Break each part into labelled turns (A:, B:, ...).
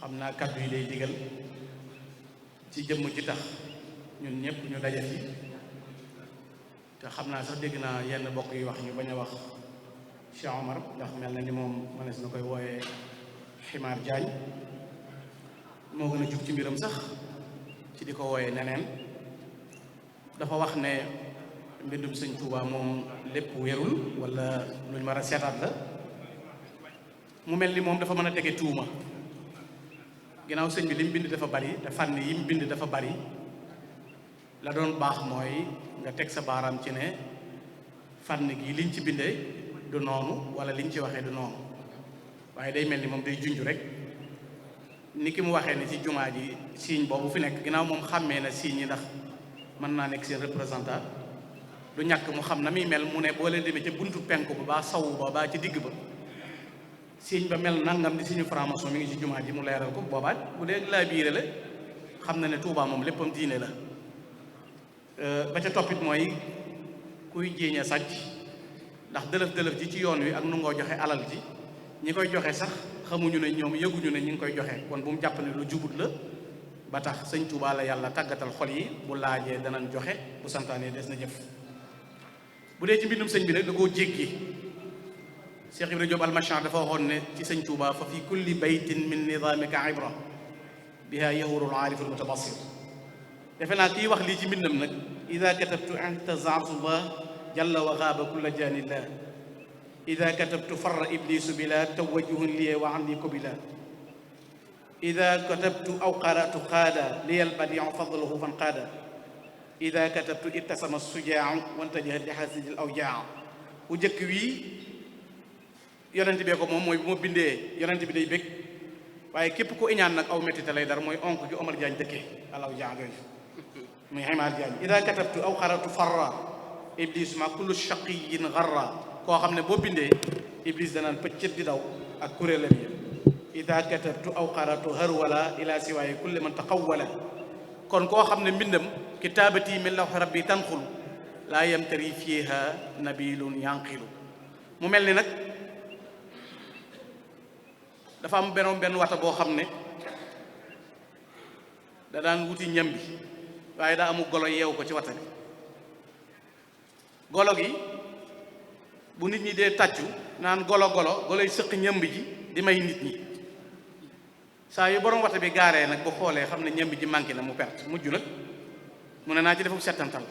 A: xam naa kàddu yi day digal ci jëmm ji tax ñun ñëpp ñu daje fi te xam naa sax dégg naa yenn bokk yi wax ñu bañ a wax Cheikh Omar ndax mel na ni moom mënees na koy wooyee Ximaar Jaañ moo gën a jug ci mbiram sax ci di ko wooyee neneen dafa wax ne mbindum sëñ Tuubaa moom lépp wérul wala luñ war a seetaat la mu mel ni moom dafa mën a tege tuuma ginnaaw sëñ bi li mu bind dafa bari te fànn yi mu bind dafa bari la doon baax mooy nga teg sa baaraam ci ne fànn gi liñ ci bindee du noonu wala liñ ci waxee du noonu waaye day mel ni moom day junj rek ni ki mu waxee ne ci jumaa ji signe boobu fi nekk ginnaaw moom xàmmee na signe yi ndax mën naa nekk seen représentant du ñàkk mu xam na muy mel mu ne boo leen demee ca buntu penku ba baa sawu ba baa ci digg ba signe ba mel nangam di signe franc-maçon mi ngi ci jumaa ji mu leeral ko boobaat bu dee laa biire la xam na ne Tuubaa moom léppam diine la ba ca toppit mooy kuy jéeñe sàcc ndax dëlëf-dëlëf ji ci yoon wi ak nu ngoo joxe alal ji ñi koy joxe sax xamuñu ne ñoom yëguñu ne ñi ngi koy joxe kon bu mu jàpp ne lu jubut la ba tax sëñ Tuubaa la yàlla tàggatal xol yi bu laajee danañ joxe bu santaanee des na jëf bu dee ci mbindum sëñ bi nag da koo jéggi Cheikh Ibrahima Diop almachan dafa waxoon ne ci sëñ Tuubaa fa fi kulli baytin min nidaamika ibra biha yahuru al-aarifu al-mutabassir defe naa kii wax lii ci mbindam nag ida katabtu intazartullah jalla wa xaaba kulla janillah ida katabtu farra iblisu bila tawajjuhun liye wa anni kubila ida katabtu aw qaratu qaada liyal badiu fadluhu fan qaada ida katabtu ittasama sujaau wantajaha li xasidil awjaa bu jëkk wii yonent bee ko moom mooy bu ma bindee yonent bi day bég waaye képp ku iñaan nag aw mettite lay dar mooy onk gi Omar Diagne dëkkee al awjaa yooyu muy Ximaar Diagne ida katabtu aw qaratu farra iblis ma kullu shaqiyin garra koo xam ne boo bindee iblis danaan pëccët di daw ak kuréelam yi ida katabtu aw qaratu harwala ila siwaaye kulli man taqawwala kon koo xam ne mbindam kitaabati min lawhi rabbi tanxulu laa yamtari fiiha nabilun yanqilu mu mel ni nag dafa am benn wata boo xam ne da daan wuti ñam bi waaye daa amu golo yeewu ko ci wata bi golo gi bu nit ñi dee tàccu naan golo yi sëq ñëmb ji di may nit ñi saa yu borom wata bi gaaree nag bu xoolee xam ne ñëmb ji manqué na mu perte mujj nag mu ne naa ci defum settantal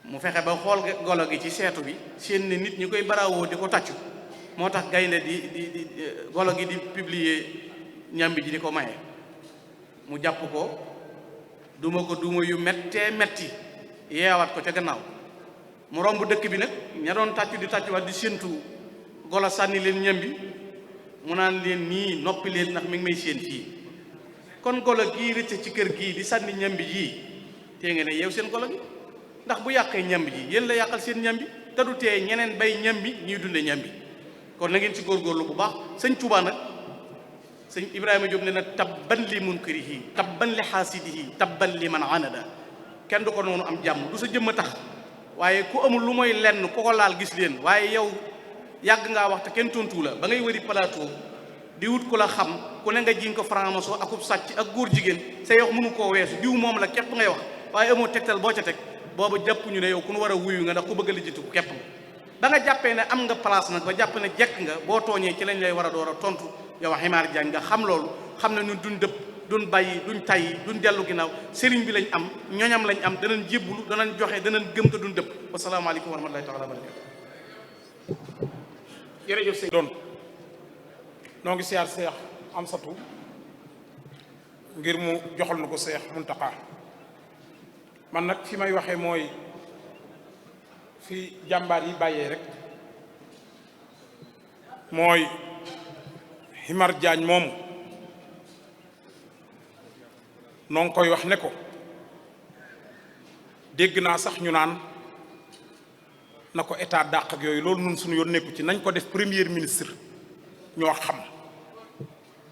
A: mu fexe ba xool golo gi ci seetu bi seen ne nit ñi koy barawoo di ko tàccu moo tax gaynde di golo gi di publier ñambi ji di ko maye mu jàpp ko duma ko duma yu mettee metti yeewaat ko ca gannaaw mu romb dëkk bi nag ña doon tàccu di tàccuwaat di séentu golo sànni leen ñambi mu naan leen nii noppi leen ndax mi ngi may séen fii kon golo gii rëcc ci kër gii di sànni ñambi jii tee ngeen ne yeew seen golo gi ndax bu yàqee ñambi ji yéen la yàqal seen ñambi te du tee ñeneen bay ñambi ñuy dunde ñambi kon na ngeen ci góorgóorlu bu baax sëñ Tuubaa nag sëñ Ibrahima Diop ne na tabban li munkarihi tabban li xaasidihi tabban li man anada kenn du ko noonu am jàmm du sa jëmm a tax waaye ku amul lu mooy lenn ku ko laal gis leen waaye yow yàgg ngaa wax te kenn tontu la ba ngay wëri plateau di wut ku la xam ku ne nga jiñ ko franc-maçon akub sàcc ak góor jigéen sa yow mënu koo weesu diw moom la képp ngay wax waaye amoo tegtal boo ca teg boobu jàpp ñu ne yow ku nu war a wuyu nga ndax ku bëgg a lijjitu képp ba nga jàppee ne am nga place nag ba jàpp ne jekk nga boo tooñee ci lañ lay war a door a tontu yow Ximaar Jaañ nga xam loolu xam ne ñun duñ dëpp duñ bàyyi duñ tayyi duñ dellu ginnaaw sëriñ bi lañ am ñoñam lañ am danañ jébbulu danañ joxe danañ gëm te duñ dëpp wasalaamaaleykum wa rahmatullahi taala wa barakatu jërëjëf sëñ doon noo ngi siyaar Seex Amsatu ngir mu joxal na ko Seex Muntaqa man nag fi may waxee mooy fi jàmbaar yi bàyyee rek mooy Ximaar Jaañ moomu noo ngi koy wax ne ko dégg naa sax ñu naan na ko état dàq ak yooyu loolu nun suñu yoon nekku ci nañ ko def premier ministre ñoo xam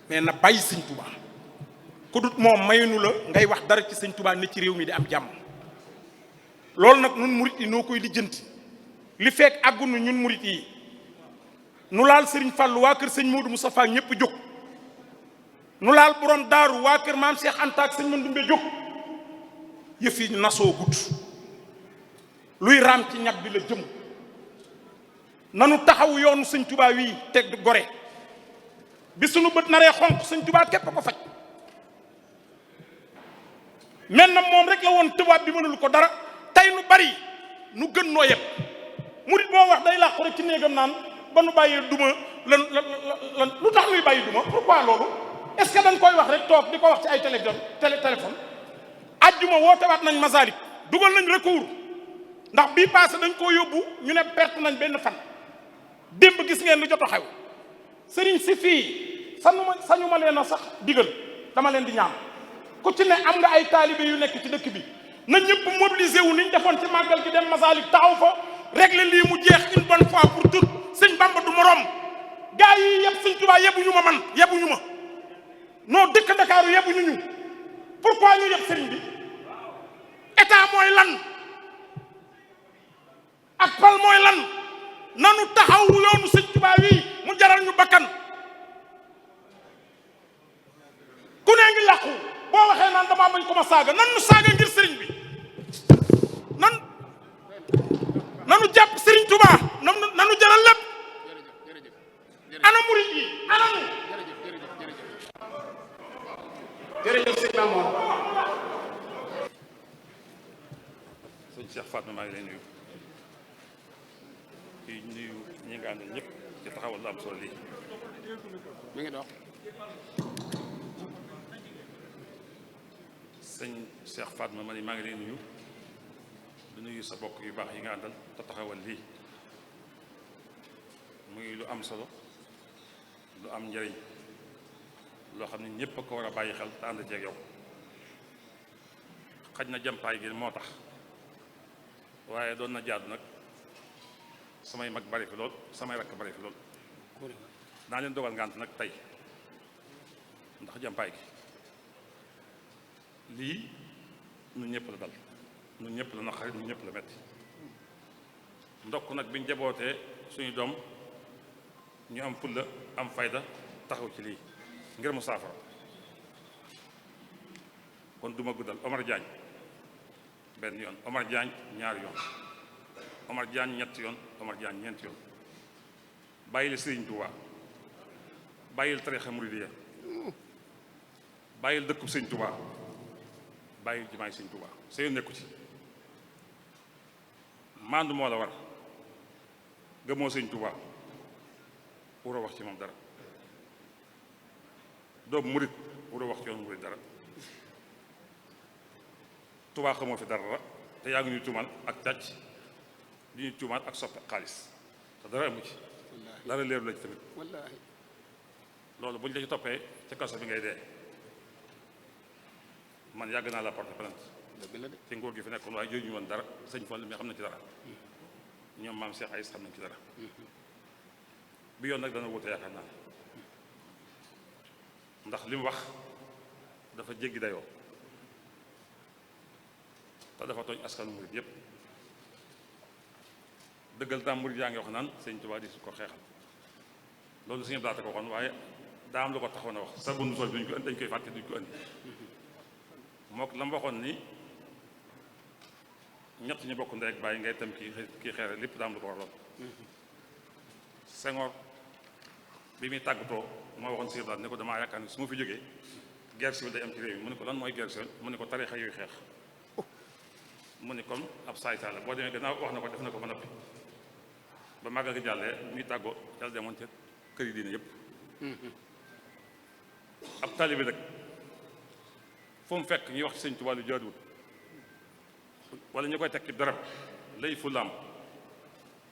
A: mais na bàyyi sëñ Tuubaa ku dut moom maynu la ngay wax dara ci sëñ Tuubaa ne ci réew mi di am jàmm loolu nag nun murit yi noo koy lijjanti li fekk àggunu ñun murit yi nu laal sëriñ Fàllu waa kër sëñ Moodu Mustafaa ñëpp jóg
B: nu laal borom daaru waa kër maam Cheikh Anta ak sëñ Mandumbe jóg yëf yi nasoo gut luy raam ci ñag bi la jëm nanu taxaw yoonu sëñ Tuubaa wii teg gore bi sunu bët naree xonq sëñ Tuubaa képp ko faj mel na moom rek la woon tubaab bi mënul ko dara tey nu bari nu gën noo yëpp murit boo wax day làqu rek ci néegam naan ba nu bàyyee duma lan lu tax nuy bàyyi duma pourquoi loolu est-ce que dañ koy wax rek toog di ko wax ci ay téléphone ajjuma wootewaat nañ Masalik dugal nañ recours ndax bii passé dañ koo yóbbu ñu ne perte nañ benn fan démb gis ngeen lu jot a xew sëriñ si fii sañu ma leen a sax digal dama leen di ñaan ku ci ne am nga ay taalibe yu nekk ci dëkk bi na ñëpp mobilisé wu niñ defoon ci màggal gi dem Masalik taxaw fa régler lii mu jeex une bonne fois pour toutes sëñ Bamba du morom gaa yi yëpp sëñ Tuubaa yebuñu ma man yebuñu ma non dëkk Ndakaaru yebuñu ñu pourquoi ñu yëpp sëriñ bi état mooy lan ak pal mooy lan nanu taxaw yoonu sëñ Tuubaa wi mu jaral ñu bakkan ku ne ngi làqu boo waxee naan damaa bañ ko ma saaga nan nu saaga ngir sëriñ bi nanu jàpp sëriñ Tuubaa nanu jaral lépp ana murid yi ana nu
A: jërëjëf sëñ Mamour.
C: sëñ Cheikh Fatma maa ngi lay nuyu di nuyu ñi nga àndal ñëpp ci taxawal lu am solo lii
A: mi ngi dox.
C: sëñ Cheikh Fatma ma ni maa ngi lay nuyu di nuyu sa bokk yu baax yi nga àndal te taxawal lii muy lu am solo lu am njëriñ loo xam ne ñëpp a ko war a bàyyi xel te ànd ceeg yow xaj na jàmpaay gi moo tax waaye doon na jaadu nag samay mag bari fi lool samay rakk bari fi lool naa leen dogal ngànt nag tey ndax jàmpaay gi lii ñun ñëpp la dal ñun ñëpp la naqari ñun ñëpp la metti ndokk nag biñ jabootee suñu doom ñu am fulla am fayda taxaw ci lii ngir mu saafara kon duma guddal Omar Diagne benn yoon Omar Diagne ñaari yoon Omar Diagne ñetti yoon Omar Diagne ñeenti yoon bàyyil Sëriñ Tuubaa bàyyil tariixa muridiyya bàyyil dëkkub Sëriñ Tuubaa bàyyil jumaay Sëriñ Tuubaa sa yoon nekku ci maandu moo la war gëmoo Sëriñ Tuubaa waroo wax ci moom dara doomu murit waroo wax ci yoon murit dara Tuubaa xamoo fi dara te yaa ngi ñuy tuumal ak càcc di ñuy tuumal ak soppe xaalis te dara amu ci dara leeru la ci tamit
A: wallaahi
C: loolu buñ la ci toppee ca kaso bi ngay dee man yàgg naa la porte plainte
A: dëgg la de
C: ci nguur gi fi nekkoon waaye jooju ñu woon dara sëñ Fall mi xam na ci dara ñoom maam Cheikh Aïs xam nañ ci dara bi yoon nag dana wute yaakaar naa ndax li mu wax dafa jéggi dayoo te dafa tooñ askanu murit yépp dëggal daam murit yaa ngi wax naan sëñ Tuubaa di su ko xeexal loolu suñu daata ko waxoon waaye daa am lu ko taxoon a wax sa bundu sol duñ ko indi dañ koy fàtte duñ ko indi mook la mu waxoon ni ñett ñu bokk ndey ak bàyyi ngay tam kii xeere lépp daa am lu ko waraloon Senghor bi muy tàggatoo moo waxoon si daal ne ko damaa yaakaar ni su ma fi jógee guerre civile day am ci réew mi mu ne ko lan mooy guerre civile mu ne ko tariixa yooyu xeex mu ne comme ab saay-saay la boo demee gannaaw wax na ko def na ko ba noppi ba màggal gi jàllee muy tàggoo yàlla demoon ca kër yi diine yëpp ab taalibe nag fu mu fekk ñuy wax ci sëñ Tuubaa lu jaaduwut wala ñu koy teg ci darab lay fu lam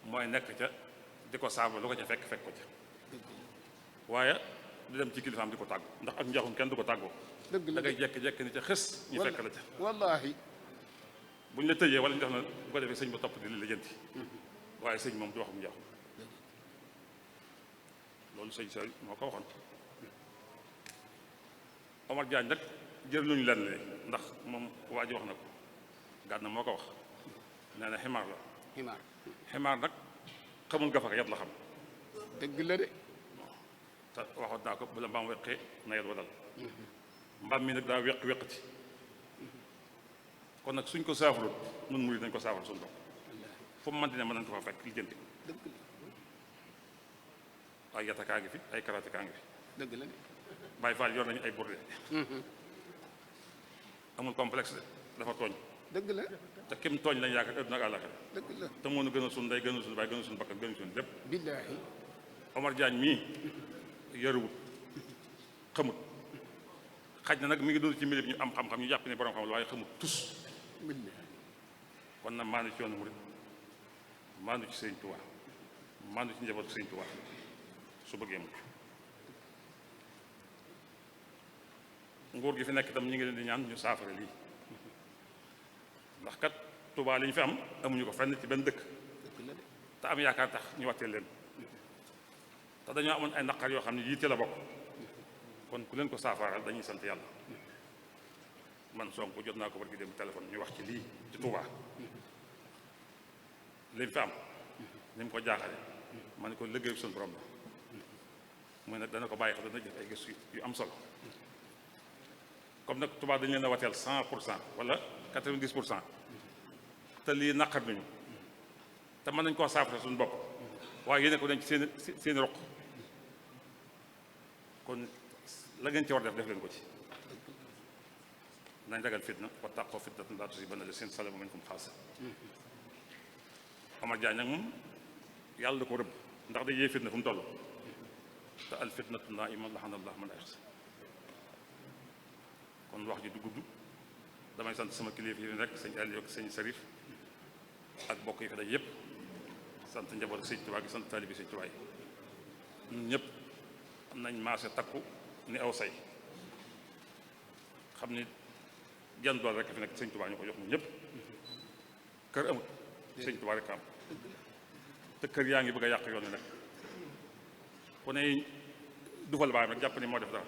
C: mooy nekk ca di ko saabu lu ko ca fekk ko ca waaye di dem ci kilifaam di ko tàggu ndax ak njaaxum kenn du ko tàggoo
A: dëgg la
C: da ngay jekk-jekk ni ca xës ñu fekk la ca
A: wallaahi
C: bu ñu la tëjee wala ñu def na bu ko defee sëñ ba topp di li la jënti waaye sëñ moom du waxum njaaxum loolu sëñ sooy moo ko waxoon Omar Diagne nag jër luñu lenn li ndax moom waa ji wax na ko gàdna moo ko wax nee na ximaar la
A: ximaar
C: ximaar nag xamul gafaka yat la xam
A: dëgg la de
C: te waxoon naa ko bu la mbaam weqee nawet wa dal mbaam mi nag daa weqati kon nag suñ ko saafara nun murid nañ ko saafara suñu bopp fu mu mënti ne mën nañ ko fa fekk lijjanti ko ay yatakaa ngi fi ay karatekaa ngi fi
D: dëgg la
C: Baay Faal yor nañu ay burde amul complexe de dafa tooñ
D: dëgg la
C: te kim tooñ lañ yaakaar adduna ak àllaxira
D: dëgg la
C: te moo nu gënal suñu ndey gënal suñu baay gënal suñu bakkan gënal suñu lépp
D: billaahi
C: Omar Diagne mii yaruwut xamut xaj na nag mi ngi dund ci mbir ñu am xam-xam ñu jàpp ne borom xam la waaye xamut tus
D: billaahi
C: kon nag maandu ci yoonu murid maandu ci Sëriñ Tuubaa maandu ci njabootu Sëriñ Tuubaa su bëggee mucc nguur gi fi nekk itam ñu ngi leen di ñaan ñu saafara lii ndax kat Tuubaa li ñu fi am amuñu ko fenn ci benn dëkk te am yaakaar tax ñu watteel leen te dañoo amoon ay naqar yoo xam ne yitte la bokk kon ku leen ko saafaaral dañuy sant yàlla man Sonko jot naa ko barki dem téléphone ñu wax ci lii ci Tuubaa li mu fi am ni mu ko jaaxale ma ne ko liggéeyu suñu borom la mooy nag dana ko bàyyi xam dana def ay gëstu yu am solo comme nag Tuubaa dañu leen a wateel 100% wala 90% te lii naqar nañu te mën nañ koo saafara suñu bopp waaye yéene ko dañ ci seen roq kon la ngeen ci war def leen ko ci nañ ragal fitna wa taqoo fitnatan laa tusiibanna llaziina zalamu minkum xaassa Omar Diagne nag moom yàlla da ko rëbb ndax day yee fitna fu mu toll te al fitnatu naa'ima laxana llaahu man ayqaza kon wax ji du gudd damay sant sama kilifa yi rek sëñ Aliou ak sëñ Sarif ak bokk yi fi daj yëpp sant njaboot sëñ Tuubaa gi sant taalibi sëñ Tuubaa yi ñun ñëpp am nañ maase takku ni aw say xam ni genn dool rek fi nekk sëñ Tuubaa ñu ko jox ñun ñëpp kër amut sëñ Tuubaa rek am te kër yaa ngi bëgg a yàq yoon wi nag ku ne dufal baayam rek jàpp ni moo def dara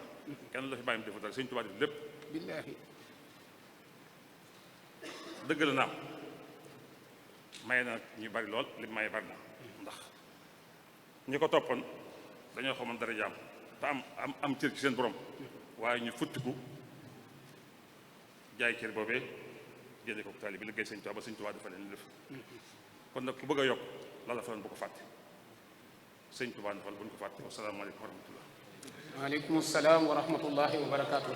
C: kenn la fi bàyyam defu dara sëñ Tuubaa def lépp
D: billaahi
C: dëgg la naam may na ñu bari lool li may bari na ndax ñi ko toppoon dañoo xamoon dara jaam te am cër ci seen borom waaye ñu futtiku jaay cër boobee génne ko taali bi liggéey sëñ Tuubaa ba sëñ Tuubaa dafa leen def kon nag ku bëgg a yokk la la fa bu ko fàtte sëñ Tuubaa defal bu ñu ko fàtte wasalaamaaleykum wa rahmatullah
D: waaleykum salaam wa rahmatullahi wa barakaatu.